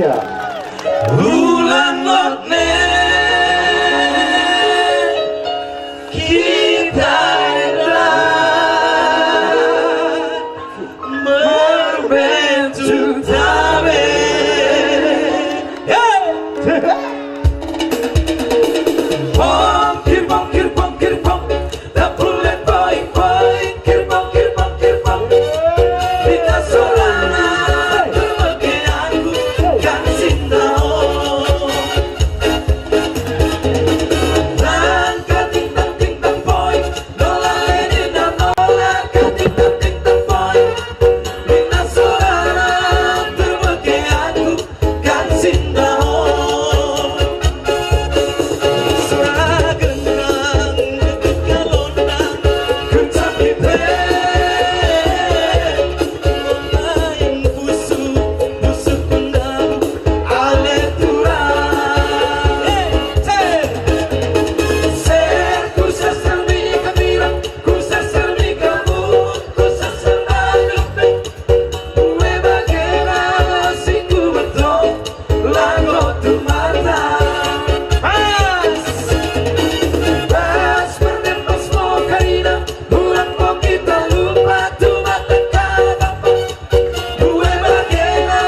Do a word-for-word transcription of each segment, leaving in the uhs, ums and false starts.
Ulang lot ne kita enda marbentuk tabe. Pong, kir pong, kir pong, kir pong. Dabulen poing, poing, kir pong, kir pong, kir pong. Di na sorana tu bage anggu kan sindaon. Tang ka ting tang ting tang poing, nola le di na nola ka ting tang ting tang poing. Di na sorana tu bage anggu kan sindaon. Sora gendang, geget galondang, kencang hipe. Main busuk, busuk gendang, ale turang. Ser, ku sasar ni kabirang, ku sasar ni kabut, ku sasar ni kabut. Ue bagena singkubeto, lago tu mata. Pas! Pas, pernah pas mo karina, ulang mo kita lupa tu mata kabapa. Ue bagena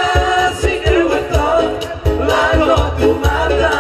singkubeto, lago tu mata.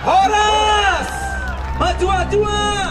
Horas! Matua-tua!